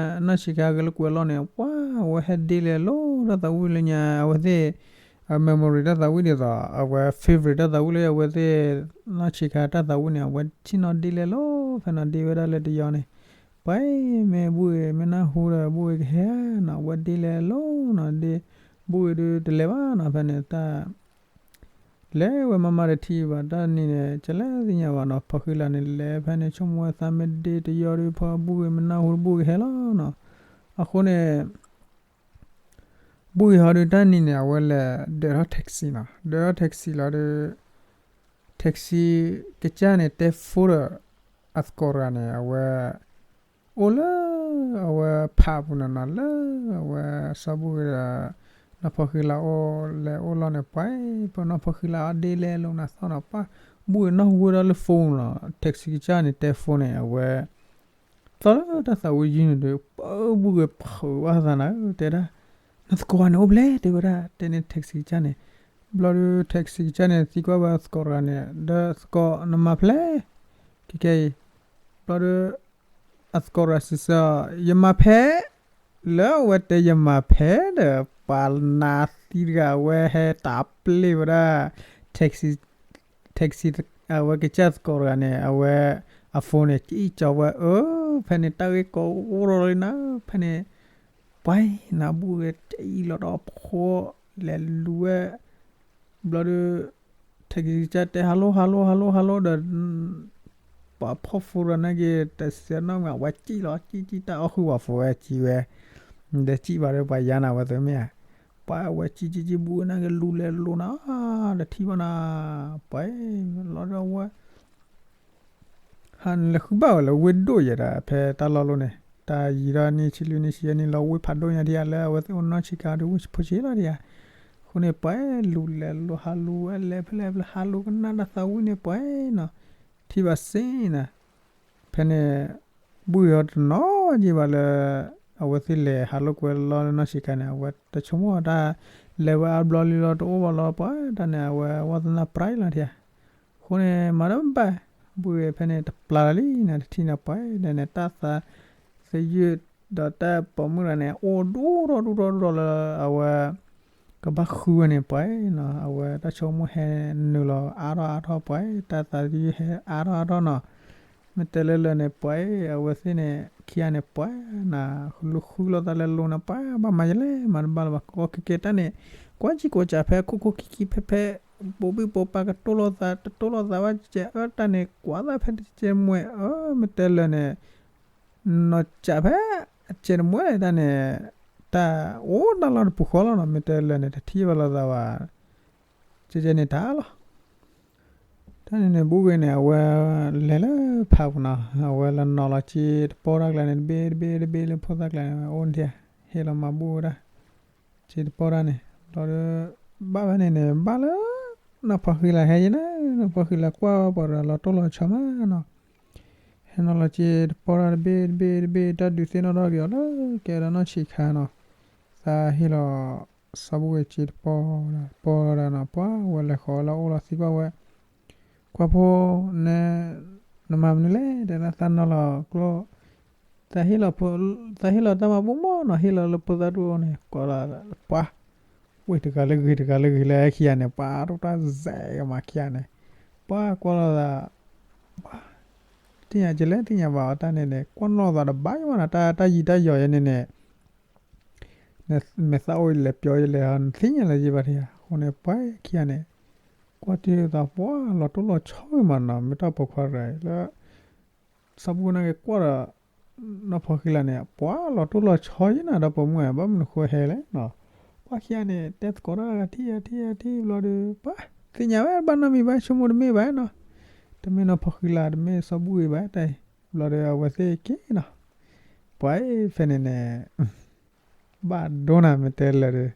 နီၢ်ဆံးခါဂဲၤလိာ်ကွဲလီၤန့ၣ် ပှၤ အဝဲဟဲဒ့လဲၤလိၤတၢ်သးဝံၣ်လၢညါ အဝဲသ့ၣ် အ memory တၢ်သးဝံၣ်ဒ်သိး အဝဲ favorite တၢ်သးဝံၣ်လၢအဝဲသ့ၣ် နီၢ်ဆံးခါတၢ်သးဝံၣ်န့ၣ် အဝဲဆ့ၣ်နီၤဒ့လဲၤလိၤ ဖဲနီၤဒ့ဝဲဒၣ်လၢတယီန့ၣ် ပှၤမ့ၢ်ဘူၣ်ဂ့ၤ မ့ၢ်နၢ်ဟူဒီး ဘူၣ်ဂ့ၤကဟဲနီၤ အဝဲဒ့လဲၤလိၤနီၤ ဒ့ ဘူၣ်ဂ့ၤဒုးတလဲၤဘၣ်နီၤ ဖဲန့ၣ်တၢ် လဲၤဝဲမၤမၤတထံၣ်ဘၣ်တၢ်နံၤန့ၣ် ကလဲၤသ့ၣ်ညါဘၣ်နီၤ ဖီၣ်ဃံလၤန့ၣ် လဲၤဖဲန့ၣ် ဆိကမိၣ်ဝဲသးမ့ၢ်ဒ့တယီဒုး ဖီၣ်ဘူၣ်ဂ့ၤမ့ၢ်နၢ်ဟူ ဘူၣ်ဂ့ၤကဟဲလီၤနီၤ. အဃိန့ၣ် ဘူၣ်ဂ့ၤဟီဒုးတၢ်နံၤန့ၣ် အဝဲလဲၤဒၢးထီၣ် taxi နီၤ ဒၢးထီၣ် taxi လီၤဒီး taxi ကစၢ်န့ၣ်တဲဖိဒီး အသကိးတဂၤန့ၣ် အဝဲ အိၣ်လၢ အဝဲဖးပူၤနီၤနီၤ လၢအဝဲစီၤဘူၣ်ဂ့ၤဒီး နီၢ်ဖီၣ်ဃံလၤအိၣ်လဲၤအိၣ်လီၤန့ၣ် ပှၤ ပနီၢ်ဖီၣ်ဃံလၤအီၤဒ့လဲၤလိၤနၤသီၣ်နီၤ ပှၤ ဘူၣ်ဂ့ၤနၢ်ဟူဝဲဒၣ်လၢ phone နီၤ taxi ကစၢ်န့ၣ်တဲဖိန့ၣ် အဝဲ သီၣ်လၢတၢ်သးဝံၣ်ယုၢ်န့ၣ်ဒီး ပၢ်ဘူၣ်ဂ့ၤဖုးဘၣ်သးနၤ တဲဒၣ် နသကိးန့ၣ်အိၣ်ဖျဲၣ် တဲဝဲဒၣ် တဲန့ၣ် taxi ကစၢ်န့ၣ် ဘျီဒီး taxi ကစၢ်န့ၣ် သံကွၢ်ဝဲသကိးတဂၤန့ၣ် ဒီးသကိးနမၤဖျဲၣ် ခဲကဲအံၤ ဘျီဒီး အသကိးတဂၤစံးဆၢ ယမၤဖဲ လၢအဝဲတဲယမၤဖဲဒီး ပှၤနါသံတဂၤ အဝဲဟဲတၢ်ပျ့ၢ်ဝဲဒၣ် taxi taxi အဝဲကစၢ်သကိးတဂၤန့ၣ် အဝဲအ phone န့ၣ် ကံၣ်ကၠီဝဲ အၢ ဖဲန့ၣ်တၢ်ဂ့ၢ်ကီအိၣ်ထီၣ်လံနၤ ဖဲန့ၣ် ပှၤနါဘူၣ်ဂ့ၤ တအံၤလီၤဒီးဖိ လဲၤလူၤဝဲ ဘျီဒီး taxi ကစၢ်တဲ hello hello hello hello ဒီး ပှၤဖီၣ်ဖိတဂၤန့ၣ်က့ၤ တစဲးနီၣ်မး အဝဲကံၣ်လီၤ ကံၣ်ကံၣ်တၢ်အီၣ်ဃုာ်ဝဲဖိဝဲကံၣ်ဝဲ ဒီးကံၣ်ဘၣ်ဒီးပှၤယါနၤဝဲသ့ၣ်မ့ၢ်ဧါ ပှၤအဝဲကံၣ်ကံၣ်ကံၣ် ဘူၣ်ဂ့ၤန့ၣ်က့ၤလူၤလဲၤလိၤနၤ တထံၣ်ဘၣ်နၤ ပှၤ လီၤဒီးဝဲ ဟးနလဲၤဃုဘၣ်ဝဲလၢဝ့ၢ်ဒိၣ်ယဲဒၣ် ဖဲတၢ်လီၢ်လီၤန့ၣ် တၢ်ယံၤဒီးနံၣ်ဆံလွံၢ်နံၣ်ဆံယဲၢ်နံၣ်လီၤ ဝ့ၢ်ဖးဒိၣ်ညါဒံးဧါ လၢအဝဲသ့ၣ်အိၣ်နီၢ်ဆံးခါဒီးဝ့ၢ်ဖိဆံးလီၤဒံးဧါ အဃိန့ၣ် ပှၤလူၤလဲၤလိၤဟးလူၤဝဲလဲၤဖဲလဲၣ်ဖဲလဲၣ် ဟးလူၤကနၣ်တၢ်သးဝံၣ်န့ၣ် ပှၤနီၤ ထံၣ်ဘၣ်စ့ၢ်နီၤ ဖဲန့ၣ် ဘူၣ်ဂ့ၤဟီတနီၤက့ၤဘၣ်လၢ အဝဲသ့ၣ်လဲၤဟးလိာ်ကွဲလီၤလၢနီၢ်ဆံးခါန့ၣ် အဝဲတဆိကမိၣ်တၢ် လဲၤဝဲအါဘျီလံလီၤ တအိၣ်ဘၣ်လီၤ ပှၤတၢ်န့ၣ် အဝဲဝဲသနာ် pride လီၤထံဧါ အဃိန့ၣ် မၤတဘၣ် ဘူၣ်ဂ့ၤဖဲန့ၣ် တပျၢ်လီၤလံန့ၣ် တထံၣ်န့ၣ် ပှၤဒ်န့ၣ် တၢ်သးသယုၢ်ဒီးတၢ်ပိာ်မုၣ်တဂၤန့ၣ် အိၣ်ဒိၣ်ထီၣ်ဒိၣ်ထီၣ်ဒိၣ်ထီၣ်လၢအဝဲ ကဘၣ်ဃုဝဲန့ၣ် ပှၤနီၤ အဝဲတၢ်ဆိကမိၣ်ဟဲနုာ်လီၤအါထီၣ်အါထီၣ် ပှၤတၢ်သးသယုၢ်ဟဲအါထီၣ်အါထီၣ်နီၤ မ့ၢ်တဲလၢလၢာ်န့ၣ် ပှၤ အဝဲသ့ၣ်န့ၣ် ခံဂၤန့ၣ် ပှၤနၤ လူၤဃုလိာ်သးလဲၤလိၤနၤ ပှၤဘၣ်မၤယလဲၣ် မၤတဘၣ်လၢၤဘၣ် ကီကဲကဲတၢ်န့ၣ် ကွၢ်ကံကွၢ်ကၢ်ဖဲခိၣ်ခိၣ်ခံခံဖဲဖဲ ပိာ်ဘံၣ်ပိာ်ပၤကတိၤလိာ်သး တတိၤလိာ်သးဘၣ်ကဲ အၢ တၢ်န့ၣ် ကွၢ်သးဖဲတကဲမွဲ အၢ မ့ၢ်တဲလၢာ်န့ၣ် နီၢ်ကၢ်ဖဲ အကဲတမွဲတၢ်န့ၣ် တၢ်အိၣ်တၢ်လီၢ်တပူၤဃီလီၤနီၤ မ့ၢ်တဲလၢာ်န့ၣ် တထံၣ်ဘၣ်လိာ်သးဘၣ် ကဲကဲန့ၣ်တၢ်လီၤ တၢ်န့ၣ်န့ၣ် ဘူၣ်ဂ့ၤန့ၣ် အဝဲလဲၤလၢဖးပူၤနီၤ အဝဲလဲၤနီၤလီၤစ့တပီၢ်တၢ်ကျါန့ၣ် တဘ့ၣ်တဘ့ၣ်တဘ့ၣ်လၢဖိသၣ်ကျါန့ၣ် အိၣ်န့ၣ် ဟ့ၣ်လီၤမၤဘူၣ်ဝဲဒၣ် စ့တပီၢ်တၢ်န့ၣ် ဘျီဒီး ဘၣ်ဖဲန့ၣ်န့ၣ် ဘၣ်လၢ နီၢ်ဖီၣ်ဃံလၤဟဲယဲန့ၣ် နီၢ်ဖီၣ်ဃံလၤကွၢ်ပှၤဒီးလီၤတိၢ်လီၤဆီမးနီၤ ဟဲနီၤလီၤစ့တပီၢ်တၢ်တဘ့ၣ်တဘ့ၣ်တဘ့ၣ် တၢ်ဒုးသ့ၣ်နီၣ်ထီၣ်က့ၤအီၤလၢကဲဒီးနီၢ်ဆံးခါနီၤ သးဟ့ၣ်လီၤ စီၤဘူၣ်ဝဲစ့တပီၢ်တၢ် ပီၢ်တၢ်နီၤ ပှၤဝဲလဲၤဃီၤလၢအအိၣ်လီၤသံကွၢ်ဝဲ ကွၢ်ဖိ နဲ နမၤမနုၤလဲၣ် တဲဒၣ်သးနီၤလီၤကျိၣ် သးဟ့ၣ်လီၤဖိ, သးဟ့ၣ်လီၤတၢ်မၤဘူၣ်မးနီၤ, ဟ့ၣ်လီၤလၢဖိသၣ်ဒူၣ်အအိၣ်န့ၣ် ကိးလီၤ, ပှၤ, ဝ့ၢ်တဂၤလၢဂ့ၤတဂၤလၢဂ့ၤလၢခံဂၤန့ၣ် ပှၤဒိၣ်တၢ်စဲးကမၤခံဂၤန့ၣ်, ပှၤကွၢ်လိာ်သး, ပှၤ, သ့ၣ်ညါကလဲၣ် သ့ၣ်ညါဘၣ်အီၤတၢ်န့ၣ်န့ၣ် ကွၢ်နီၣ်သးတဘၣ်ယမးနီၤ, တၢ်, တၢ်ယံၤတၢ်ယီၤယဲန့ၣ်န့ၣ် နမဲာ်သၣ်အိၣ်လဲၤပျီယလဲၣ် နသ့ၣ်ညါလၢၤယဘၣ်ထံဧါ, အဃိန့ၣ် ပှၤခံဂၤန့ၣ်, ကွၢ်တံၢ်သးပှၤလီၤတိၢ်လီၤဆီဂ့ၤမးနီၤ, မ့ၢ်တၢ်ပိာ်ခွါတဂၤအံၤလၢ စီၤဘူၣ်နာ်က့ၤကွၢ်ဒီး နီၢ်ဖီဃံလၤန့ၣ် ပှၤလီၤတိၢ်လီၤဆီယဲနၤ ဒီးပိာ်မုၣ်ဧၢ ဘၣ်မနုၤဃိဟဲလဲၣ်နီၤ, ပှၤခံဂၤန့ၣ် တဲသကိးတၢ်ဂၤထံၣ်ဂၤထံၣ်ဂၤထံၣ်ဘျီဒီး ပှၤ, သ့ၣ်ညါဝဲဘၣ်နီတမံၤဘၣ် ဆိကမိၣ်တမ့ၢ်ဘၣ်နီၤ, တမ့ၢ်နီၢ်ဖီဃံလၤ တမ့ၢ်စီၤဘူၣ်ဂ့ၤဘၣ်တၢ်အံၤ, ဘျီဒီးအဝဲသ့ၣ်က့ၤနီၤ, ပှၤအံၤဖဲန့ၣ်န့ၣ် ဘၣ်ဒိနၤမ့ၢ်တဲလၢာ်ဒီး,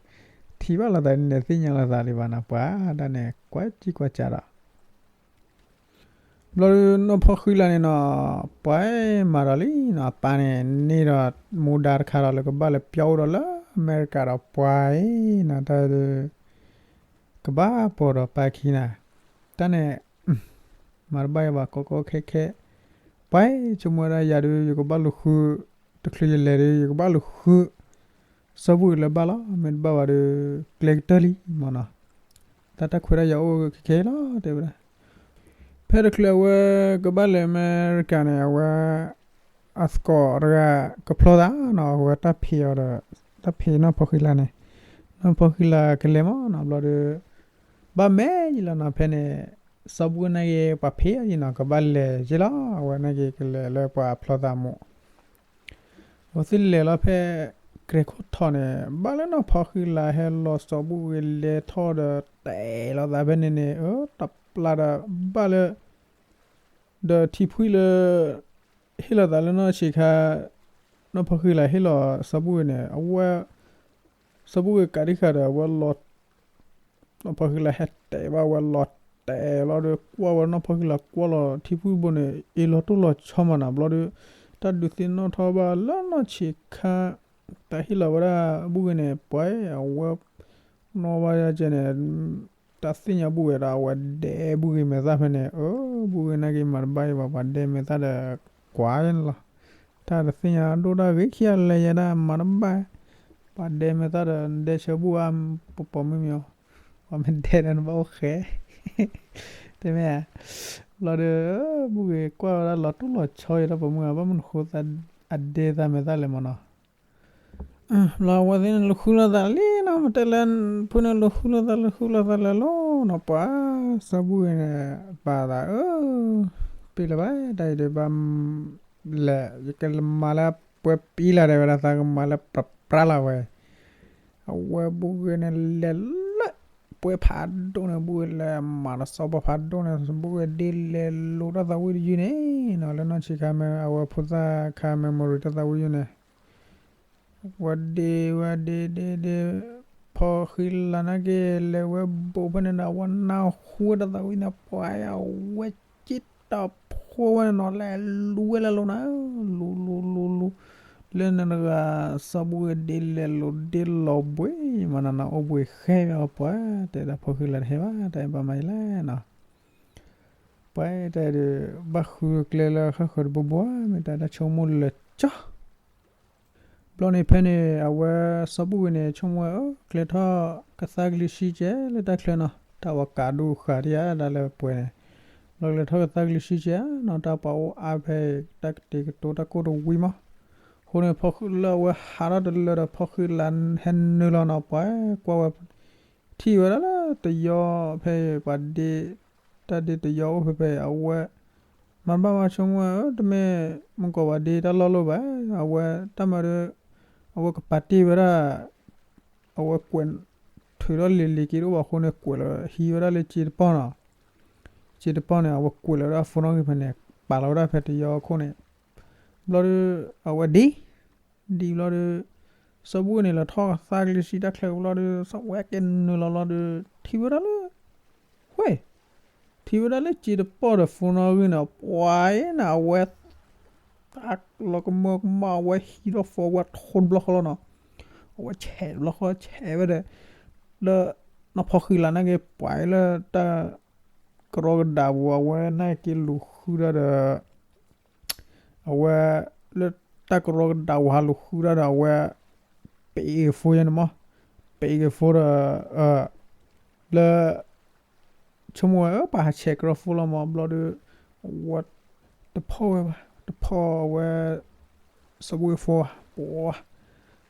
ထံၣ်ဘၣ်လိာ်သးန့ၣ် သ့ၣ်ညါလိာ်သးလံဘၣ်နီၤ, ပှၤဒၣ်န့ၣ် ကွၢ်ကံကွၢ်ကၢ်ဒီး ဘျီဒီးနီၢ်ဖီဃံလၤန့ၣ်နီၤ, ပှၤမၤဒီးလံနီၤ, အပၢ်န့ၣ်န့ၢ်ဒီးမူဒါတခါဒီးလၢကဘၣ်လဲၤပျီအိၣ်ဒီးလၢအမဲရကၤဒီးပှၤအံၤနီၤ, တၢ်ဒီး ကဘၣ်ပိာ်ဒီးပၢ်ခံနၤ, တၢ်န့ၣ် မၤတဘၣ်ယဘၣ်ကီကီခဲခဲ, ပှၤဆိကမိၣ်ဝဲဒၣ်ယၤဒီး ယကဘၣ်လူၤဃု, တချုးယလဲၤဒီး ယကဘၣ်လူၤဃု စီၤဘူၣ်ဂ့ၤလၢၤဘၣ်လီၤ, မ့ၢ်တဘၣ်ဘၣ်ဒီး ကျဲကတၢၢ်လံမ့ၢ်နီၤ, တၢ်တၢ်ခွဲးတၢ်ယာ်အိၣ်ခဲခဲလီၤ တဲဝဲဒၣ်. ဖဲတချုးအဝဲကဘၣ်လဲၤအမဲရကၤန့ၣ် အဝဲ အသကိးတဂၤကဖျီသးနီၤ, အဝဲတၢ်ဖံးအီၤဒီး တၢ်ဖံးနီၢ်ဖီဃံလၤန့ၣ်, နီၢ်ဖီဃံလၤကလဲၤမ့ၢ်နီၤ, ဘျီဒီး ဘၣ်မဲာ်ယံၤလီၤနီၤ, ဖဲန့ၣ် စီၤဘူၣ်နာ်က့ၤ ပှၤဖံးအီၤယံၤနီၤ, ကဘၣ်လဲၤယ့ၢ်လီၤ, အဝဲနာ်က့ၤကလဲၤလၢပှၤဖျီသးမူး အဝဲသ့ၣ်လဲၤလီၤဖဲ ကြဲၤခိၣ်ထီၣ်န့ၣ် ဘၣ်လၢနီၢ်ဖီဃံလၤဟဲလီၤစီၤဘူၣ်ဂ့ၤလဲၤထီၣ်ဒီး တဲလီၤသးဖဲန့ၣ်န့ၣ် အၢ တပျၢ်ဒီး ဘၣ်လၢ ဒီးထံဖှံလၢ ဟ့ၣ်လီၤသးလၢနီၢ်ဆံးခါ နီၢ်ဖီဃံလၤဟ့ၣ်လီၤစီၤဘူၣ်ဂ့ၤန့ၣ် အဝဲ စီၤဘူၣ်ဂ့ၤကးဒံခါဒီး အဝဲလီၤ နီၢ်ဖီဃံလၤဟဲတဲာ်ဘၣ်ဝဲလီၤတဲာ်လီၤဒီး ကွၢ်ဝဲနီၢ်ဖီဃံလၤကွၢ်လီၤထံဖှံဘိန့ၣ် အ့ၣ်လီၤတိၢ်လီၤဆီမးနီၤ, ဘျီဒီး တၢ်ဒုးသ့ၣ်နီၣ်ထီၣ်ဘၣ်လၢနီၢ်ဆံးခါ တၢ်ဟ့ၣ်လီၤဝဲဒၣ်ဘူၣ်ဂ့ၤန့ၣ် ပှၤ အဝဲ နီၢ်ဘၣ်ယၤကဲန့ၣ် တၢ်သ့ၣ်ညါဘူၣ်ဂ့ၤဒီး အဝဲဒဲဘူၣ်ဂ့ၤမဲာ်သၣ်ဖဲန့ၣ် အၢ ဘူၣ်ဂ့ၤနာ်က့ၤမၤတဘၣ်အံၤဘၣ် ပှၤဒဲမဲာ်သၣ်ဒီး ကွၢ်န့ၣ်လီၤ. တၢ်တသ့ၣ်ညါဒိၣ်တၢ်ဂ့ၤခံဂၤလဲၤယဲဒၣ်မၤတဘၣ်, ပှၤဒဲမဲာ်သၣ်ဒီး နဒဲဆၢဘူၣ်အါ ပပိာ်မုၣ်မ့ၢ်အီၤ, ပှၤမ့ၢ်ဒဲဒီးနဘၣ်အိၣ်ဃဲ တဲမ့ၢ်ဧါ, ဘျီဒီး ဘူၣ်ဂ့ၤကွၢ်ဝဲဒၣ်လီၤတိၢ်လီၤဆီယဲဒီးပိာ်မုၣ်ဧါ ဘၣ်မနုၤဃိသးအဒဲသးမဲာ်သၣ်လဲၣ်မးနီၤ ဘျီအဝဲသ့ၣ်န့ၣ်လူၤဃုလိာ်သးလံနီၤ, မ့ၢ်တဲလၢ ဖုန့ၣ်လူၤဃုလိာ်သး လူၤဃုလိာ်သးလဲၤလီၤနီၤ, ပှၤ စီၤဘူၣ်ဂ့ၤန့ၣ် ပာ်သးအၢ ပ့ၢ်လၢၤဘၣ် တၢ်အံၤဒီးဘၣ် လဲၤ ယကမၤလၢပှဲၤပံလၢ် တဲဝဲဒၣ် သးကမၤလၢပြးပြးလၢ်ဝဲ အဝဲဘူၣ်ဂ့ၤန့ၣ်လဲၤလၢ ပှဲၤဖးဒိၣ်န့ၣ် ဘူၣ်ဂ့ၤလဲၤမၤဒီးစီၤပၤဖးဒိၣ်န့ၣ် ဘူၣ်ဂ့ၤဒ့လဲၤလိာ်တၢ်သးဝံၣ်တယုၢ်န့ၣ်နီၤ, လၢနီၢ်ဆံးခါမ့ၢ် အဝဲဖိသၣ်ခါ memory တၢ်သးဝံၣ်ယုၢ်န့ၣ် ဝဲဒ့ဝဲဒ့ဒ့ဒ့ ဖီဃံလၤနာ်က့ၤ လဲၤဝဲဘိးဖဲန့ၣ်ဒီး အဝဲနၢ်ဟူဝဲတၢ်သးဝံၣ်န့ၣ် ပှၤအဝဲစ့တၢ်ဖိဝဲန့ၣ်နီၤ လဲၤလူၤဝဲလၢလိၤနၤ, လူၤလူၤလူၤလူၤ လၢနတဂၤ စီၤဘူၣ်ဂ့ၤဒ့လဲၤလိာ်ဒ့လီၤဘှံး မနၤနၤအိၣ်ဘှံးဃဲမ့ၢ်အီၤပှၤ တဲဒၣ်ဖီဃံလၤတဟဲဘၣ် တၢ်အံၤဘၣ်မၤယလဲၣ်နီၤ ပှၤတၢ်အံၤဒီး ဘၣ်ဃုကျဲလၢဃၣ်ဃၢၤတဘိဘိ မ့ၢ်တၢ်တၢ်ဆိကမိၣ်လၢာ်ကၠီ ဘျီန့ၣ်ဖဲန့ၣ် အဝဲစီၤဘူၣ်ဂ့ၤန့ၣ် ဆိကမိၣ်ဝဲ ကျဲထီၣ်ကသါကလံၤဆံကဲ လၢတၢ်ချၢနီၤ တၢ်ဝဲကးဒိၣ်ဃာ်ဒံးဧါ တၢ်လၢပှဲၤန့ၣ် ဘျီကျဲထီၣ်ကသါကလံၤဆံကဲနီၤ တၢ်ပှၤအိၣ်အါဖဲ တၢ်ကတ့ၤကတိၤတၢ်ကိၢ်တဝံၤမး အဃိန့ၣ် ဖီဃံလၤအဝဲဟးထီၣ်တလၢဒီး ဖီဃံလၤဟဲနုာ်လီၤနီၤ ပှၤကွၢ်ဝဲ ထံၣ်ဝဲဒၣ်လၢတယီဖဲပှၤဒ့ တၢ်ဒ့တယီအိၣ်ဖဲဖဲအဝဲ မၤတဘၣ်ဘၣ်ဆိကမိၣ်ဝဲ တမ့ၢ်မုၢ်ကီၢ်ပှၤဒ့တၢ်လီၢ်လီၤဘၣ် အဝဲတၢ်မၤဒီး အဝဲကပာ်တ့ၢ်ဝဲဒၣ် အဝဲကွဲး ထုးထီၣ်လံာ်လံာ်က့တအိၣ်ဘၣ်အဃိန့ၣ် ကွဲးလီၤဟံးဝဲဒၣ်လၢစ့တပီၢ်နီၤ စ့တပီၢ်န့ၣ် အဝဲကွဲးလီၤဝဲဒၣ် phone နီၣ်ဂံၢ်ဖဲန့ၣ် ပာ်လီၤဝဲဒၣ်ဖဲတယီအခိၣ်န့ၣ် ဘျီဒီး အဝဲဒံ ဒံဘျီဒီး စီၤဘူၣ်န့ၣ် လဲၤထီၣ်ကသါကလံၤဆံတၢ်ချၢဘျီဒီး စီၤဝဲက့ၤနုာ်လီၤဘျီဒီး ထံၣ်ဝဲဒၣ်လၢ ဝဲ ထံၣ်ဝဲဒၣ်လၢစ့တပီၢ်ဒီး phone နီၣ်ဂံၢ်န့ၣ် ပှၤအံၤန့ၣ် အဝဲ တၢ်လီၤကမၢကမၣ် အဝဲဟံးထီၣ် phone အဝဲထိတဘျီဃီလီၤနီၤ အဝဲဆဲးတဘျီဃီ ဆဲးဝဲဒီး လၢ နီၢ်ဖီဃံလၤနာ်က့ၤ ပှၤအံၤလၢတၢ် ကရီကဒးပူၤ အဝဲနာ်က့ၤလူၤဃုဒီး အဝဲ လၢ တၢ်ကရီကဒးဝဲဟးလိာ်ဃုာ်ဒၣ်ဒီးအဝဲ ပ့းဂ့ၤဖိယဲန့ၣ်မး, ပ့းဂ့ၤဖိဒီး လၢ ဆိကမိၣ်ဝဲ ပှၤဟးဆဲးကရီဖိလီၤမး ဘျီဒီး ဝဲ တဖီၣ်ဝဲဘၣ် တဖီၣ်ဝဲ စီၤဘူၣ်ဂ့ၤဖိ ပှၤ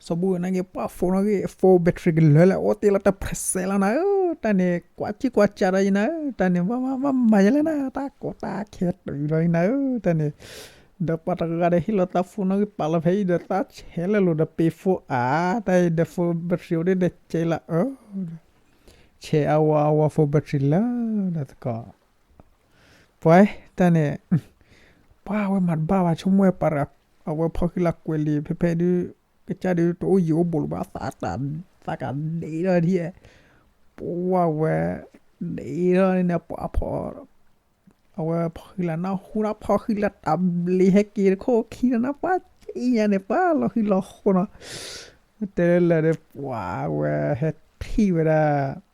စီၤဘူၣ်ဂ့ၤနာ်က့ ပှၤ phone နီၣ်ဂံၢ် phone battery ကလၢာ်လၢ အိၣ်တ့ၢ်လီၤတၢ် percent လီၤနၤဧၢ, တၢ်န့ၣ် ကွၢ်ကံၢ်ကွၢ်ကၢ်ဒီးယနၤဧၢ, တၢ်န့ၣ် ဘၣ်မၤယဲလဲၣ်နၤ, တၢ်ကိးတၢ်ခဲတုၤလီၤယနၤဧၢ, တၢ်န့ၣ် ဒီးပှၤတဂၤဒီးဟ့ၣ်လီၤသး phone နီၣ်ဂံၢ်ပာ်လီၤဖဲအံၤဒီး သးဆဲးလၢလိၤဒီးပ့း phone အါ, တၢ်အံၤဒီး phone battery အိၣ်ဒ်ဒီးကဲလီၤဧၢ, ဆဲးအဝဲအဝဲ phone battery လၢဒီးသကိး ပှၤ တၢ်န့ၣ် ပှၤဝဲမၤတဘၣ်ဘၣ် ဆိကမိၣ်ဝဲပှၤ အဝဲဖီၣ်ဃံလၤကွဲးလံာ်ဖဲဖဲဒုး ကစၢ်ဒုးတအိၣ်ယံၤအိၣ်ဘူးလၢၤဘၣ် သးတၢ် သးကဒ့ထီၣ်ဒ် ပှၤဝဲ ဒ့ထီၣ်န့ၣ် ပှၤဖီၣ် အဝဲဖီၣ်ဃံလၤနၢ်ဟူနၢ် ဖီၣ်ဃံလၤတၢ်ဘျ့ဟဲက့ၤတခိၣ်ခံဒီးနၢ် ပှၤကံၢ်ညါန့ၣ် ပှၤလီၤဃံလီၤဃိနီၤ, တဲလၢလၢာ်ဒီး ပှၤဝဲဟဲထံၣ်ဝဲဒၣ်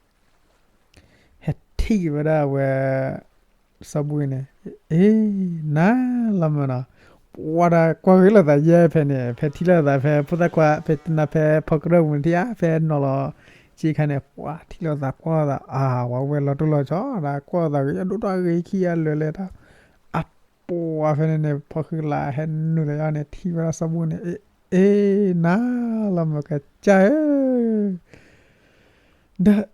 ဟဲထံၣ်က့ၤဝဲဒၣ်ဝဲ စီၤဘူၣ်ဂ့ၤန့ၣ် အ့ နၤလီၤမးနီၤ, ပှၤဒီးကွၢ်ဂ့ၤလိာ်သးယဲဖဲန့ၣ် ဖဲထံၣ်လိာ်သးဖဲဖိသၣ်ခွါ ဖဲတနၤဖဲဖီကရၢၢ်ပူၤန့ၣ်ထံၣ်ဧါ ဖဲနီၤလီၤဆံခါန့ၣ် ပှၤထံၣ်လိာ်သးကွၢ်လိာ်သး အါ ဝဲဝဲလီၤတိၢ်လီၤဆီဒီး ကွၢ်လိာ်သးဂ့ၤ အဒိၣ်ထီၣ်အဂ့ၤခံဂၤလၢာ်လဲၤတၢ် အပှၤဖဲန့ၣ်န့ၣ် ဖီၣ်ဃံလၤဟဲနုာ်လီၤယါန့ၣ် ထံၣ်ဝဲဒၣ်စီၤဘူၣ်ဂ့ၤန့ၣ် အ့ အ့ နၤလီၤမးကစၢ်ဧၢ ဒီး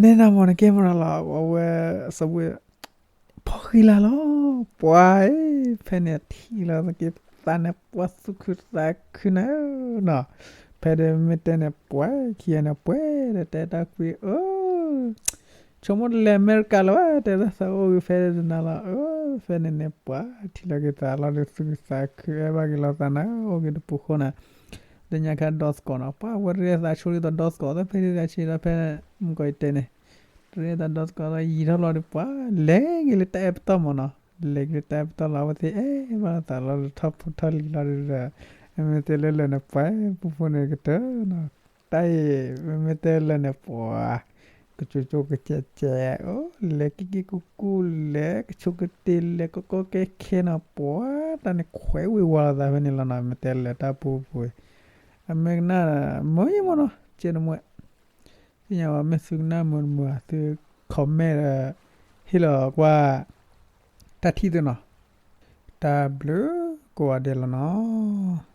နဲနၤမ့ၢ်နကဲမနုၤလီၤ အဝဲ စီၤဘူၣ်ဂ့ၤ ဖီၣ်ဃံလၤလီၤ ပှၤဧၢ, ဖဲန့ၣ်ထံၣ်လီၤသက့ၤသးန့ၣ် ပှၤသူၣ်ခုသးခုနၤဧၢနီၤ, ဖဲဒီးမ့ၢ်တဲန့ၣ် ပှၤခံဂၤန့ၣ် ပှဲၤဒီးတဲတၢ်ကွံအၢ ဆိကမိၣ်တလဲၤအမဲရကၤလၢၤဘၣ် တဲဒၣ်သးအိၣ်ဂ့ၤဖဲဒီးတနၤလီၤ အၢ ဖဲန့ၣ်န့ၣ် ပှၤထံၣ်လီၤက့ၤသးလီၤဒီးသူၣ်ခုသးခု အဲၣ်ဘၣ်က့ၤလီၤသးနၤ အိၣ်က့ၤတပူၤဃီနၤ လၢညါခါဒီသကိးနီၤ ပှၤဝဲရ့သးဆိလံဒီးဒီသကိးသီဖဲဒၣ်ဆံးဒီးဖဲ မုၢ်ကီၢ်အံၤတဲန့ၣ် ရ့သးဒီသကိးသီယံာ်ထီၣ်လီၤဒီးပှၤ လဲၤက့ၤလၢတၢ်အဲၣ်ပတီၢ်မးနီၤ လဲၤက့ၤလၢတၢ်အဲၣ်ပတီၢ်လီၤ အဝဲသ့ၣ်အဲၣ်ဘၣ်သးလီၤဒီးထီၣ်ဖိထီၣ်လံၤလီၤဒီး မ့ၢ်တဲလၢလၢာ်န့ၣ် ပှၤပူဖိန့ၣ်ကတၢၢ်နီၤ တၢ်အံၤ မ့ၢ်တဲလၢာ်န့ၣ် ပှၤ ကကၠိကၠိကစဲးကဲး အိၣ်လဲၤက့ၤက့ၤကူကူ လဲၤကဆိကတ့ၢ် လဲၤကီကီကဲခဲနီၤ ပှၤတၢ်န့ၣ် ခွဲးဝ့ၤဝါလီၤသးဖဲန့ၣ်လီၤနီၤ မ့ၢ်တဲလၢာ်တၢ်ပူဖိ အမ့ၢ်ကနၣ် မ့ၢ်ယမ့ၢ်နီၤ ကဲတမွဲ သ့ၣ်ညါဝဲ မ့ၢ်သုကနၣ်မုာ်တမုာ် သု comment ဒီး ဟ့ၣ်လီၤကွၢ် တၢ်ထံၣ်သုနီၤ တၢ်ဘျုးကိးဂၤဒဲးလီၤနီၤ